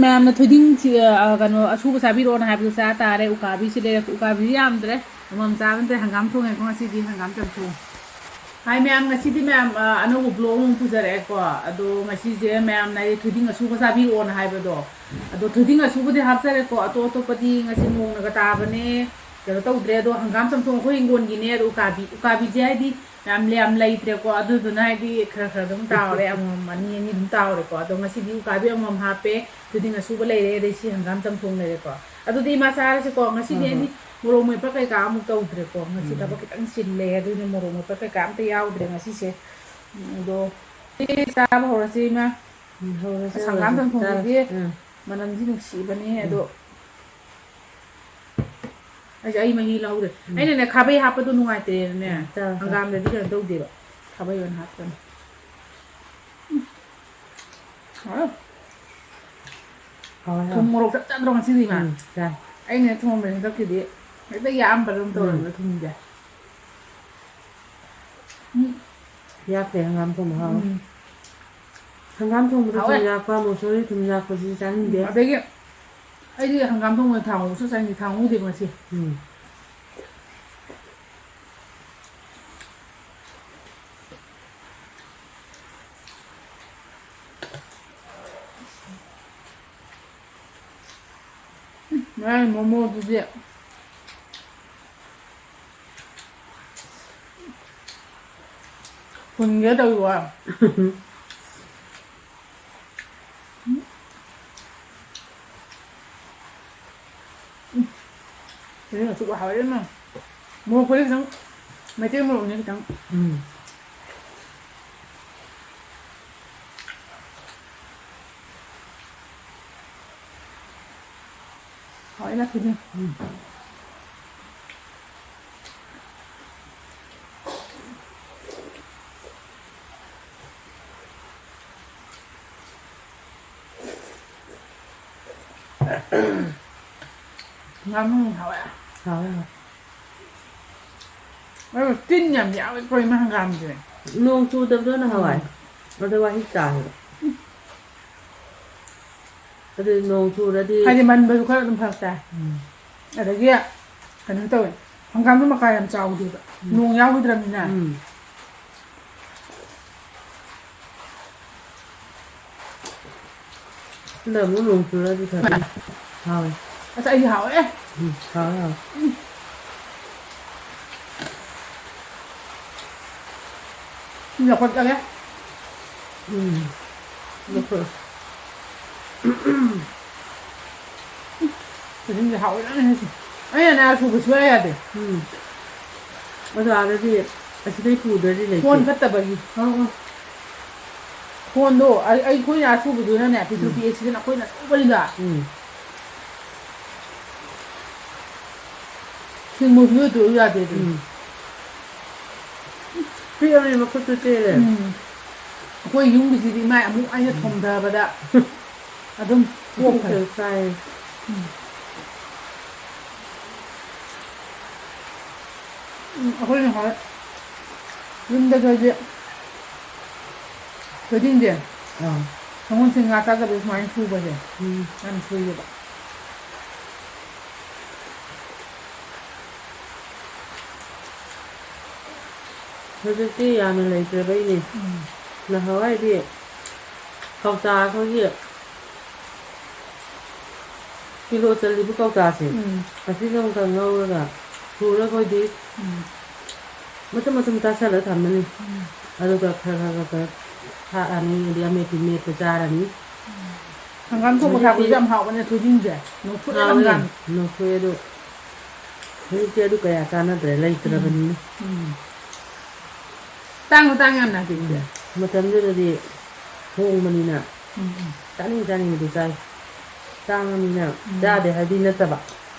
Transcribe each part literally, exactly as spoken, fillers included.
ꯃꯌꯥꯝꯅ ꯊꯣꯏꯗꯤꯡ ꯁꯤ, ꯑ, ꯀꯩꯅꯣ ꯑꯁꯨꯕ ꯆꯥꯕꯤꯔꯛꯑꯣꯅ ꯍꯥꯏꯕꯗꯣ ꯆꯥ ꯇꯥꯔꯦ꯫ ꯎꯀꯥꯕꯤꯁꯤ ꯂꯩꯔꯦ꯫ ꯎꯀꯥꯕꯤꯁꯤ ꯌꯥꯝꯗ꯭ꯔꯦ꯫ ꯑꯃꯃꯝ ꯆꯥꯕ ꯅꯠꯇ꯭ꯔꯦ꯫ ꯍꯪꯒꯥꯝ ꯊꯣꯡꯉꯦꯀꯣ ꯉꯁꯤꯗꯤ꯫ ꯍꯪꯒꯥꯝ ꯆꯝꯊꯣꯡ꯫ ꯍꯥꯏ ꯃꯌꯥꯝ, ꯉꯁꯤꯗꯤ ꯃꯌꯥꯝ, ꯑ, ꯑꯅꯧꯕ vlog ꯑꯃꯨꯛ ꯄꯨꯖꯔꯛꯑꯦꯀꯣ꯫ ꯑꯗꯣ ꯉꯁꯤꯁꯦ ꯃꯌꯥꯝꯅ ꯑꯩ ꯊꯣꯏꯗꯤꯡ ꯑꯁꯨꯕ ꯆꯥꯕꯤꯔꯛꯑꯣꯅ ꯍꯥꯏꯕꯗꯣ꯫ ꯑꯗꯣ ꯊꯣꯏꯗꯤꯡ ꯑꯁꯨꯕꯗꯤ ꯍꯥꯞꯆꯔꯦꯀꯣ꯫ ꯑꯇꯣꯞ ꯑꯇꯣꯞꯄꯗꯤ ꯉꯁꯤ ꯅꯣꯡꯅꯒ ꯇꯥꯕꯅꯦ꯫ ꯀꯩꯅꯣ ꯇꯧꯗ꯭ꯔꯦ꯫ ꯑꯗꯣ ꯍꯪꯒꯥꯝ ꯆꯝꯊꯣꯡ ꯑꯩꯈꯣꯏ ꯍꯤꯡꯒꯣꯜꯒꯤꯅꯦ꯫ ꯑꯗꯣ ꯎꯀꯥꯕꯤ, ꯎꯀꯥꯕꯤꯁꯦ ꯍꯥꯏꯗꯤ ꯌꯥꯝ, ꯌꯥꯝ ꯂꯩꯇ꯭ꯔꯦꯀꯣ꯫ ꯑꯗꯨꯗꯨꯅ ꯍꯥꯏꯗꯤ ꯈꯔ ꯈꯔ ꯑꯗꯨꯝ ꯇꯥꯎꯔꯦ꯫ ꯑꯃꯃꯝ ꯑꯅꯤ ꯑꯅꯤ ꯑꯗꯨꯝ ꯇꯥꯎꯔꯦꯀꯣ꯫ ꯑꯗꯣ ꯉꯁꯤꯗꯤ ꯎꯀꯥꯕꯤ ꯑꯃꯃꯝ ꯍꯥꯞꯄꯦ꯫ ꯊꯣꯏꯗꯤꯡ ꯑꯁꯨꯕ ꯂꯩꯔꯦ꯫ ꯑꯗꯩ ꯁꯤ ꯍꯪꯒꯥꯝ ꯆꯝꯊꯣꯡ ꯂꯩꯔꯦꯀꯣ꯫ ꯑꯗꯨꯗꯤ ꯏꯃꯥ ꯆꯥꯔꯁꯤꯀꯣ꯫ ꯉꯁꯤꯗꯤ ꯍꯣꯏ, ꯑꯩꯗꯤ ꯍꯣꯏ꯫ ꯃꯣꯔꯣꯛ ꯃꯦꯠꯄ ꯀꯩꯀꯥ ꯑꯃꯨꯛ ꯇꯧꯗ꯭ꯔꯦꯀꯣ꯫ ꯉꯁꯤ ꯎꯝ꯫ ꯊꯕꯛ ꯈꯤꯇꯪ ꯆꯤꯜꯂꯦ꯫ ꯑꯗꯨꯅ ꯃꯣꯔꯣꯛ ꯃꯦꯠꯄ ꯀꯩꯀꯥ ꯑꯝꯇ ꯌꯥꯎꯗ꯭ꯔꯦ ꯉꯁꯤꯁꯦ꯫ ꯎꯝ, ꯑꯗꯣ ꯁꯤ ꯆꯥꯕ ꯍꯧꯔꯁꯤ ꯏꯃꯥ꯫ ꯎꯝ, ꯍꯧꯔꯁꯤ, ꯑꯁ, ꯍꯪꯒꯥꯝ ꯍꯧꯔꯁꯤ꯫ ꯆꯝꯊꯣꯡꯁꯤꯗꯤ ꯆꯥꯔꯁꯤ꯫ ꯎꯝ꯫ ꯃꯅꯝꯁꯤ ꯅꯨꯡꯁꯤꯕꯅꯦ꯫ ꯎꯝ꯫ ꯑꯗꯣ ꯑꯩꯁꯦ ꯑꯩ ꯃꯍꯤ ꯂꯧꯍꯧꯗ꯭ꯔꯦ꯫ ꯎꯝ꯫ ꯑꯩꯅꯅꯦ ꯈꯥꯕꯩ ꯍꯥꯞꯄꯗꯣ ꯅꯨꯡꯉꯥꯏꯇꯦꯅꯅꯦ꯫ ꯎꯝ, ꯆꯥꯔꯣ, ꯆꯥꯔꯣ꯫ ꯍꯪꯒꯥꯝꯗꯗꯤ ꯀꯩꯅꯣ ꯇꯧꯗꯦꯕ꯫ ꯈꯥꯕꯩ ꯑꯣꯏꯅ ꯍꯥꯞꯄꯅꯤ꯫ ꯎꯝ꯫ ꯍꯥꯎꯋꯦ꯫ ꯍꯥꯎꯋꯦ, ꯊꯨꯝ ꯍꯥꯎꯋꯦ꯫ ꯃꯣꯔꯣꯛ ꯆꯞ ꯆꯥꯗ꯭ꯔꯣ ꯉꯁꯤꯗꯤ ꯏꯃꯥ? ꯎꯝ, ꯆꯥꯏ꯫ ꯑꯩꯅ ꯊꯣꯡꯕꯁꯦ ꯍꯟꯗꯛꯀꯤꯗꯤ ꯍꯦꯛꯇ ꯌꯥꯝꯕ ꯑꯗꯨꯝ ꯎꯝ꯫ ꯇꯧꯔꯕ ꯊꯨꯝꯁꯦ꯫ ꯎꯝ꯫ ꯌꯥꯛꯇꯦ ꯍꯪꯒꯥꯝ ꯊꯣꯡꯕ ꯍꯥꯎꯋꯦ꯫ ꯎꯝ꯫ ꯍꯪꯒꯥꯝ ꯊꯣꯡꯕꯗ ꯍꯥꯎꯋꯦ꯫ ꯊꯨꯝ ꯌꯥꯛꯄ, ꯃꯨꯁꯣꯔꯤ ꯊꯨꯝ ꯌꯥꯛꯄꯁꯤꯗꯤ ꯆꯥꯅꯤꯡꯗꯦ꯫ ꯎꯝ, ꯑꯗꯒꯤ ꯑꯩꯗꯤ ꯍꯪꯒꯥꯝ ꯊꯣꯡꯕꯗ ꯊꯥꯎ ꯉꯧꯕꯁꯨ ꯆꯥꯅꯤꯡꯗꯦ, ꯊꯥꯎ ꯉꯧꯗꯦꯕ ꯉꯁꯤ꯫ ꯎꯝ꯫ ꯎꯝ, ꯉꯔꯥꯡ ꯃꯣꯃꯣꯗꯨꯗꯤ ꯐꯨꯟꯒꯦ ꯇꯧꯏꯕꯣ꯫ ꯎꯝ꯫ ꯎꯝ꯫ ꯁꯤꯗꯤ ꯉꯁꯤ ꯍꯥꯎꯋꯦ ꯏꯃꯥ꯫ ꯃꯣꯔꯣꯛ ꯈꯣꯏꯗꯤ ꯈꯤꯇꯪ, ꯃꯩꯇꯩ ꯃꯣꯔꯣꯛꯅꯦ ꯈꯤꯇꯪ꯫ ꯎꯝ꯫ ꯍꯥꯎꯋꯦ ꯂꯐꯨꯗꯤ꯫ ꯎꯝ꯫ ꯉꯥꯅꯨ ꯍꯥꯎꯋꯦ꯫ ꯍꯥꯎꯋꯦ, ꯍꯥꯎꯋꯦ꯫ ꯑꯗꯨꯒ ꯇꯤꯟ ꯌꯥꯝ ꯌꯥꯎꯋꯦꯀꯣ ꯏꯃꯥ ꯍꯪꯒꯥꯝꯁꯦ꯫ ꯅꯣꯡ ꯆꯨꯗꯕꯗꯣ ꯅꯍꯥꯟꯋꯥꯏ꯫ ꯎꯝ꯫ ꯑꯗꯨ ꯋꯥꯍꯤꯛ ꯆꯥꯏꯌꯦꯕ꯫ ꯑꯗꯨ ꯅꯣꯡ ꯆꯨꯔꯗꯤ ꯍꯥꯏꯗꯤ ꯃꯟꯕꯁꯨ ꯈꯔ ꯑꯗꯨꯝ ꯐꯔꯛ ꯇꯥꯏ꯫ ꯎꯝ꯫ ꯑꯗꯒꯤ ꯀꯩꯅꯣ ꯇꯧꯋꯦ, ꯍꯪꯒꯥꯝꯗꯣ ꯃꯀꯥ ꯌꯥꯝ ꯆꯥꯎꯗꯦꯕ, ꯎꯝ꯫ ꯅꯣꯡ ꯌꯥꯎꯈꯤꯗ꯭ꯔꯕꯅꯤꯅ꯫ ꯎꯝ꯫ ꯍꯟꯗꯛ ꯑꯃꯨꯛ ꯅꯣꯡ ꯆꯨꯔꯗꯤ ꯐꯗꯣꯏꯅꯤ꯫ ꯍꯥꯎꯋꯦ꯫ ꯑꯁ, ꯑꯩꯗꯤ ꯍꯥꯎꯋꯦ꯫ ꯎꯝ, ꯍꯥꯎꯋꯦ, ꯍꯥꯎꯋꯦ꯫ ꯁꯤ ꯂꯧꯈꯠꯂꯒꯦ꯫ ꯎꯝ, ꯂꯧꯈꯠꯂꯣ꯫ ꯊꯣꯏꯗꯤꯡꯁꯦ ꯍꯥꯎꯋꯦ ꯌꯥꯝꯅ ꯍꯦꯛꯇ꯫ ꯑꯩꯅꯅꯦ ꯁꯨꯕ ꯁꯨꯡꯌꯥ ꯌꯥꯗꯦ꯫ ꯎꯝ꯫ ꯑꯗꯣ ꯑꯥꯗꯗꯤ ꯑꯁꯤꯗꯩ ꯄꯨꯗ꯭ꯔꯗꯤ ꯂꯩꯇꯦ꯫ ꯐꯣꯟ ꯐꯠꯇꯕꯒꯤ꯫ ꯑꯧ, ꯑꯧ꯫ ꯐꯣꯟꯗꯣ ꯑꯩ, ꯑꯩꯈꯣꯏꯅ ꯑꯁꯨꯕꯗꯨꯅꯅꯦ, ꯄꯤꯛꯇ꯭ꯔꯨ ꯎꯝ꯫ ꯄꯤꯛꯑꯦ, ꯁꯤꯗꯅ ꯑꯩꯈꯣꯏꯅ ꯑꯆꯧꯕꯅꯤꯗ꯫ ꯎꯝ꯫ ꯁꯤ ꯃꯨꯚꯤ ꯑꯣꯏꯗꯣꯏ ꯌꯥꯗꯦ ꯑꯗꯨꯅꯤ꯫ ꯎꯝ꯫ ꯄꯤꯛꯑꯕꯅꯤꯅ ꯃꯈꯨꯠꯇꯨ ꯇꯦꯜꯂꯦ꯫ ꯎꯝ꯫ ꯑꯩꯈꯣꯏ ꯌꯨꯝꯒꯤꯁꯤꯗꯤ ꯏꯃꯥꯏ ꯑꯃꯨꯛ ꯑꯩꯅ ꯎꯝ꯫ ꯊꯣꯝꯊꯕꯗ ꯑꯗꯨꯝ ꯄꯣꯛꯈ꯭ꯔꯦ꯫ ꯄꯣꯛꯈ꯭ꯔꯦ, ꯆꯥꯏ꯫ ꯎꯝ꯫ ꯎꯝ, ꯑꯩꯈꯣꯏꯅ ꯍꯣꯏ ꯌꯨꯝꯗꯒꯗꯤ ꯊꯣꯏꯗꯤꯡꯁꯦ, ꯑꯥ꯫ ꯁꯪꯒꯣꯜꯁꯦꯟ ꯉꯥ ꯆꯥꯗꯕꯗ ꯁꯨꯃꯥꯏꯅ ꯁꯨꯕꯁꯦ ꯎꯝ꯫ ꯌꯥꯝ ꯁꯨꯏꯌꯦꯕ꯫ ꯍꯧꯖꯤꯛꯇꯤ ꯌꯥꯝꯅ ꯂꯩꯇ꯭ꯔꯕꯩꯅꯦ꯫ ꯎꯝ꯫ ꯅꯍꯥꯟꯋꯥꯏꯗꯤ ꯀꯧꯇꯥ ꯑꯩꯈꯣꯏꯒꯤ ꯀꯤꯂꯣ ꯆꯜꯂꯤꯕ ꯀꯧꯇꯥꯁꯦ, ꯎꯝ꯫ ꯑꯁꯤꯒ ꯑꯃꯨꯛꯀ ꯉꯧꯔꯒ ꯁꯨꯔꯒ ꯑꯩꯈꯣꯏꯗꯤ ꯎꯝ꯫ ꯃꯇꯨꯝ ꯃꯇꯨꯝ ꯇꯥꯁꯜꯂ ꯊꯝꯃꯅꯤ꯫ ꯎꯝ꯫ ꯑꯗꯨꯒ ꯈꯔ ꯈꯔ ꯈꯔ ꯈꯔ ꯊꯥꯛꯑꯅꯤ, ꯑꯗꯩ ꯑꯃꯦꯠꯄꯤ ꯃꯦꯠꯄ ꯆꯥꯔꯅꯤ꯫ ꯎꯝ꯫ ꯍꯪꯒꯥꯝ ꯊꯣꯡꯕ ꯍꯧꯖꯤꯛꯇꯤ ꯊꯥꯛꯄꯁꯨ ꯌꯥꯝ ꯍꯥꯎꯕꯅꯦ, ꯊꯣꯏꯗꯤꯡꯁꯦ꯫ ꯅꯧꯊꯣꯛꯑꯦ ꯍꯥꯎꯋꯦ, ꯍꯪꯒꯥꯝ꯫ ꯅꯧꯊꯣꯛꯑꯦ ꯑꯗꯣ꯫ ꯍꯧꯖꯤꯛꯇꯤ ꯑꯗꯨ ꯀꯌꯥ ꯆꯥꯟꯅꯗ꯭ꯔꯦ, ꯂꯩꯇ꯭ꯔꯕꯅꯤꯅ꯫ ꯎꯝ꯫ ꯇꯥꯡꯁꯨ ꯇꯥꯡꯉꯦ ꯌꯥꯝꯅ ꯍꯧꯖꯤꯛꯇꯤ꯫ ꯎꯝ꯫ ꯃꯇꯝꯗꯨꯗꯗꯤ ꯍꯣꯡꯕꯅꯤꯅ ꯎꯝ, ꯎꯝ꯫ ꯆꯥꯅꯤꯡ ꯆꯥꯅꯤꯡꯕꯗꯨ ꯆꯥꯏ꯫ ꯇꯥꯡꯉꯕꯅꯤꯅ ꯎꯝ꯫ ꯆꯥꯗꯦ ꯍꯥꯏꯕꯗꯤ ꯅꯠꯇꯕ꯫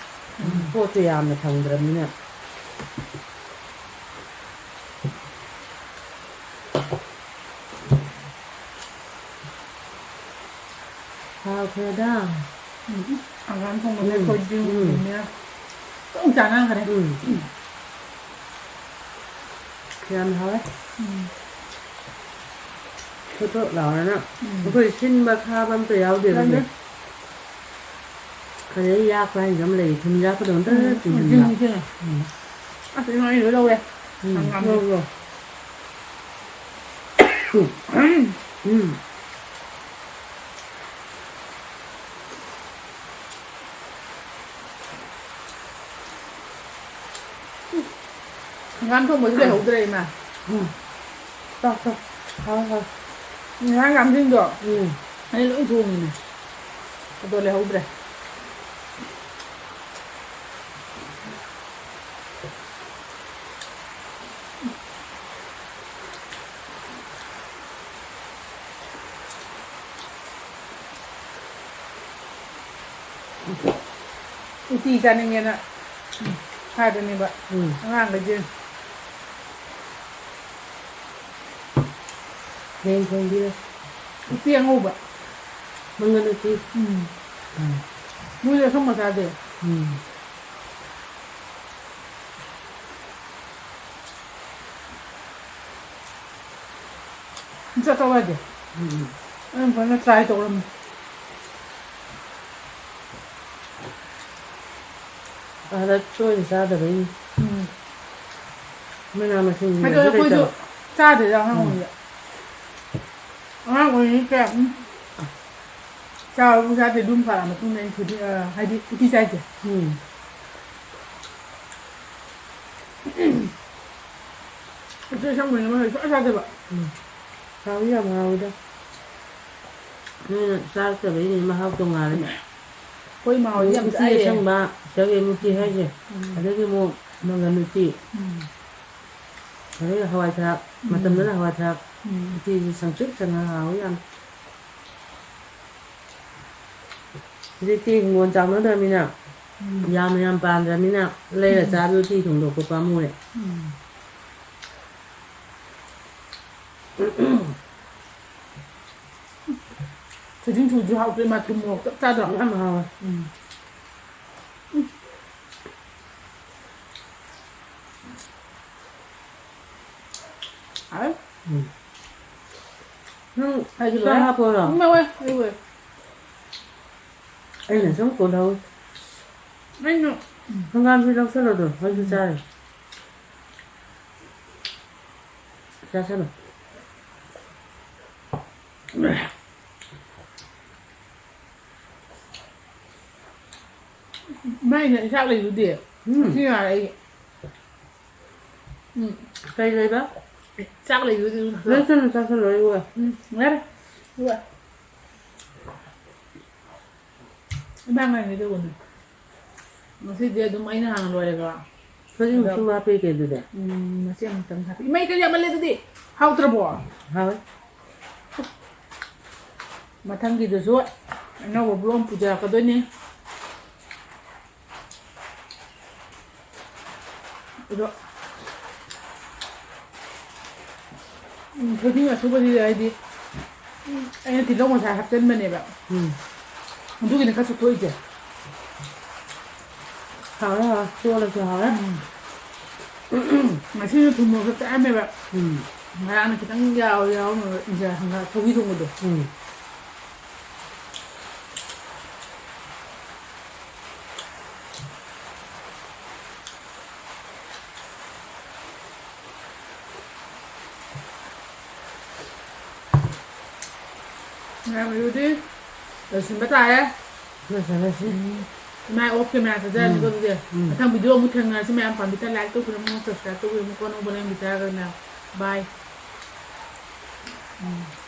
ꯎꯝ꯫ ꯄꯣꯠꯇꯨ ꯌꯥꯝꯅ ꯐꯪꯗ꯭ꯔꯕꯅꯤꯅ꯫ ꯍꯥꯎꯈ꯭ꯔꯦꯗ꯫ ꯎꯝ, ꯍꯪꯒꯥꯝ ꯊꯣꯡꯕꯅꯦ, ꯎꯝ, ꯊꯣꯏꯗꯤꯡ ꯎꯝ꯫ ꯊꯣꯡꯕꯅꯦ꯫ ꯂꯣꯏ ꯆꯥꯟꯅꯈ꯭ꯔꯦ꯫ ꯎꯝ꯫ ꯌꯥꯝ ꯍꯥꯎꯋꯦ꯫ ꯎꯝ꯫ ꯊꯣꯠ ꯊꯣꯠ ꯂꯥꯎꯔꯅ꯫ ꯎꯝ꯫ ꯑꯩꯈꯣꯏ ꯁꯤꯟꯕ ꯈꯥꯕ ꯑꯝꯇ ꯌꯥꯎꯗꯦꯕ ꯌꯥꯎꯗꯦ꯫ ꯁꯦ꯫ ꯑꯗꯩ ꯌꯥꯛꯄ ꯍꯥꯏꯅ ꯑꯃ ꯂꯩ, ꯊꯨꯝ ꯌꯥꯛꯄꯗꯧꯅ ꯇꯧꯔ ꯎꯝ, ꯆꯤꯡꯁꯤꯟꯕ꯫ ꯆꯤꯡꯁꯤꯟ꯫ ꯎꯝ꯫ ꯑꯁ, ꯏꯃꯥ, ꯑꯩ ꯂꯣꯏ ꯂꯧꯔꯦ꯫ ꯎꯝ, ꯍꯪꯒꯥꯝꯗꯤ꯫ ꯂꯧꯔꯣ꯫ ꯎꯝ꯫ ꯍꯪꯒꯥꯝ ꯊꯣꯡꯕꯁꯨ ꯂꯩꯍꯧꯗ꯭ꯔꯦ, ꯏꯃꯥ꯫ ꯎꯝ꯫ ꯆꯥꯎ, ꯆꯥꯎ꯫ ꯍꯥꯎ, ꯍꯥꯎ꯫ ꯉꯔꯥꯡ ꯍꯪꯒꯥꯝꯁꯤꯡꯗꯣ ꯎꯝ꯫ ꯑꯩ ꯂꯣꯏ ꯊꯣꯡꯉꯤꯅꯦ꯫ ꯑꯗꯣ ꯂꯩꯍꯧꯗ꯭ꯔꯦ꯫ ꯎꯇꯤ ꯆꯥꯅꯤꯡꯉꯦꯅ ꯍꯥꯏꯕꯅꯦꯕ ꯎꯝ꯫ ꯑꯉꯥꯡꯈꯩꯁꯦ꯫ ꯍꯌꯦꯡ ꯊꯣꯡꯕꯤꯔꯣ꯫ ꯎꯇꯤ ꯑꯉꯧꯕ꯫ ꯃꯪꯒꯟ ꯎꯇꯤ꯫ ꯎꯝ꯫ ꯎꯝ꯫ ꯃꯣꯏꯗꯤ ꯑꯁꯪꯕ ꯆꯥꯗꯦ꯫ ꯎꯝ꯫ ꯆꯠꯇꯧ ꯌꯥꯗꯦ꯫ ꯎꯝ꯫ ꯑꯩꯅ ꯐꯖꯅ try ꯇꯧꯔꯝꯃꯤ꯫ ꯑꯥꯗ ꯇꯣꯏꯅ ꯆꯥꯗꯕꯩꯅꯤ꯫ ꯎꯝ꯫ ꯃꯅꯥ ꯃꯁꯤꯡ ꯍꯥꯏꯗꯤ ꯂꯩꯁꯨ ꯑꯩꯈꯣꯏꯁꯨ ꯂꯩꯇꯕ꯫ ꯆꯥꯗꯦꯗ ꯑꯉꯥꯡ ꯎꯝ꯫ ꯑꯣꯏꯔꯤꯉꯩꯗ꯫ ꯑꯉꯥꯡ ꯑꯣꯏꯔꯤꯉꯩ ꯀꯌꯥ ꯎꯝ ꯆꯥꯕꯕꯨ ꯆꯥꯗꯦ꯫ ꯑꯗꯨꯝ ꯐꯔꯛꯑ ꯃꯇꯨꯡꯗ ꯑꯩꯅ ꯊꯨꯗꯤ-, ꯑ, ꯍꯥꯏꯗꯤ ꯎꯇꯤ ꯆꯥꯏꯁꯦ꯫ ꯎꯝ꯫ ꯎꯇꯤ ꯑꯁꯪꯕꯅꯤ ꯃꯣꯏ ꯁꯨꯡꯆꯥ ꯆꯥꯗꯦꯕ꯫ ꯎꯝ꯫ ꯍꯥꯎꯗꯤ ꯌꯥꯝ ꯍꯥꯎꯋꯤꯗ꯫ ꯅꯣꯏꯅ ꯆꯥꯔꯛꯇꯕꯩꯅꯦ, ꯃꯍꯥꯎ ꯇꯣꯉꯥꯜꯂꯦ꯫ ꯑꯩꯈꯣꯏ ꯏꯃꯥ ꯍꯣꯏꯗꯤ ꯌꯥꯝ ꯎꯇꯤ ꯆꯥꯏꯌꯦ꯫ ꯑꯁꯪꯕ, ꯆꯒꯦꯝ ꯎꯇꯤ ꯍꯥꯏꯁꯦ꯫ ꯎꯝ꯫ ꯑꯗꯒꯤ ꯑꯃꯨꯛ ꯃꯪꯒꯟ ꯎꯇꯤ꯫ ꯎꯝ꯫ ꯑꯗꯒꯤ ꯍꯋꯥꯏ ꯊ꯭ꯔꯥꯛ, ꯎꯝ꯫ ꯃꯇꯝꯗꯨꯅ ꯍꯋꯥꯏ ꯊ꯭ꯔꯥꯛ꯫ ꯎꯝ꯫ ꯎꯇꯤꯁꯤ ꯁꯪꯇ꯭ꯔꯤꯛ ꯁꯪꯉꯒ ꯍꯥꯎꯋꯤ ꯌꯥꯝ꯫ ꯍꯧꯖꯤꯛꯇꯤ ꯍꯤꯡꯒꯣꯜ ꯆꯥꯎꯅꯗ꯭ꯔꯃꯤꯅ, ꯎꯝ꯫ ꯌꯥꯝ ꯌꯥꯝ ꯄꯥꯟꯗ꯭ꯔꯃꯤꯅ, ꯂꯩꯔ ꯎꯝ꯫ ꯆꯥꯕꯗꯨ ꯎꯇꯤ ꯊꯣꯡꯗꯣꯛꯄ ꯄꯥꯝꯃꯨꯔꯦ꯫ ꯎꯝ꯫ ꯊꯣꯏꯗꯤꯡ ꯊꯣꯡꯕꯁꯨ ꯍꯥꯎꯇ꯭ꯔꯦ, ꯃꯥ ꯊꯨꯝ ꯃꯣꯔꯣꯛ ꯆꯞ ꯆꯥꯗ꯭ꯔꯣ? ꯌꯥꯝ ꯍꯥꯎꯋꯦ꯫ ꯎꯝ꯫ ꯍꯥꯎꯋꯦ꯫ ꯎꯝ꯫ ꯅꯪ ꯑꯩꯁꯨ ꯆꯥꯛ ꯂꯣꯏꯔꯦ꯫ ꯍꯥꯞꯄꯣꯔꯣ? ꯎꯝ, ꯂꯧꯋꯦ, ꯑꯩ ꯂꯣꯏꯔꯦ꯫ ꯑꯩꯅ ꯁꯨꯝ ꯀꯣꯜꯍꯧ꯫ ꯑꯩꯅ ꯍꯪꯒꯥꯝꯁꯤ ꯂꯧꯁꯜꯂꯣꯗꯣ, ꯑꯩꯁꯨ ꯆꯥꯔꯦ꯫ ꯆꯥꯁꯜꯂꯣ꯫ ꯃꯥꯏꯅ ꯆꯥꯛ ꯂꯩꯗꯨꯗꯤ꯫ ꯎꯝ꯫ ꯉꯁꯤ ꯉꯥꯏꯔꯦ ꯑꯩ꯫ ꯎꯝ꯫ ꯀꯩ ꯂꯩꯕ? ꯆꯥꯛ ꯂꯩꯗꯨꯗꯤ ꯑꯗꯨꯝ ꯍꯥꯞꯆꯜꯂꯣ꯫ ꯂꯣꯏꯁꯜꯂꯣ, ꯆꯥꯁꯜꯂꯣ, ꯑꯩ ꯋꯥ꯫ ꯎꯝ, ꯌꯥꯔꯦ꯫ ꯑꯗꯨꯒ ꯏꯃꯥ ꯉꯥꯏꯔꯤꯉꯩꯗ ꯎꯅꯤ꯫ ꯉꯁꯤꯗꯤ ꯑꯗꯨꯝ ꯑꯩꯅ ꯍꯥꯟꯅ ꯂꯣꯏꯔꯦꯀꯣ꯫ ꯁꯣꯏꯖꯤꯟ ꯑꯗꯣ ꯃꯆꯨ ꯍꯥꯞꯄꯦ ꯀꯩꯗꯨꯗꯤ? ꯎꯝ, ꯃꯆꯦ ꯑꯃꯇꯪ ꯍꯥꯞꯄꯤ꯫ ꯏꯃꯥ, ꯏꯀꯥꯏ ꯌꯥꯝꯃꯜꯂꯦ ꯑꯗꯨꯗꯤ꯫ ꯍꯥꯎꯇ꯭ꯔꯕꯣ? ꯍꯥꯎꯋꯦ꯫ ꯃꯊꯪꯒꯤꯗꯨꯁꯨ ꯑꯅꯧꯕ vlog ꯑꯃ ꯄꯨꯖꯔꯛꯀꯗꯣꯏꯅꯤ꯫ ꯑꯗꯣ, ꯎꯝ, ꯊꯣꯏꯗꯤꯡ ꯑꯁꯨꯕꯁꯤꯗꯤ ꯍꯥꯏꯗꯤ, ꯎꯝ, ꯑꯩꯅ ꯇꯤꯜꯍꯧ ꯉꯁꯥꯏ ꯍꯥꯞꯆꯤꯟꯕꯅꯦꯕ꯫ ꯎꯝ꯫ ꯑꯗꯨꯒꯤꯅꯦ ꯈꯔ ꯆꯨꯞꯊꯣꯛꯏꯁꯦ꯫ ꯍꯥꯎꯔꯦ, ꯍꯥꯎꯔꯦ꯫ ꯆꯣꯠꯂꯁꯨ ꯍꯥꯎꯔꯦ꯫ ꯎꯝ꯫ ꯉꯁꯤꯁꯨ ꯊꯨꯝ ꯃꯣꯔꯣꯛ ꯆꯥꯔꯝꯃꯦꯕ꯫ ꯎꯝ꯫ ꯉꯔꯥꯡꯅ ꯈꯤꯇꯪ ꯌꯥꯎ-, ꯌꯥꯎꯔꯝꯃꯦꯕ ꯏꯟꯖꯥꯡ ꯁꯧꯒ꯭ꯔꯤ ꯊꯣꯡꯕꯗꯣ꯫ ꯎꯝ꯫ ꯃꯌꯥꯝ ꯑꯗꯨꯗꯤ ꯂꯣꯏꯁꯤꯟꯕ ꯇꯥꯔꯦ꯫ ꯂꯣꯏꯁꯤꯜꯂꯁꯤ꯫ ꯎꯝ꯫ ꯏꯃꯥ off camera ꯊꯥꯖꯔꯅꯤꯀꯣ ꯎꯝ꯫ ꯑꯗꯨꯗꯤ꯫ ꯎꯝ꯫ ꯃꯊꯪ video ꯑꯃꯨꯛ ꯊꯦꯡꯅꯔꯁꯤ ꯃꯌꯥꯝ꯫ ꯄꯥꯝꯕꯤꯇ like ꯇꯧꯕꯤꯔꯝꯃꯣ, subscribe ꯇꯧꯕꯤꯔꯝꯃꯣ, ꯀꯣꯟꯅ ꯎꯕ ꯂꯩꯔꯝꯕꯤ ꯇꯥꯔꯒꯅ꯫ Bye꯫ ꯎꯝ꯫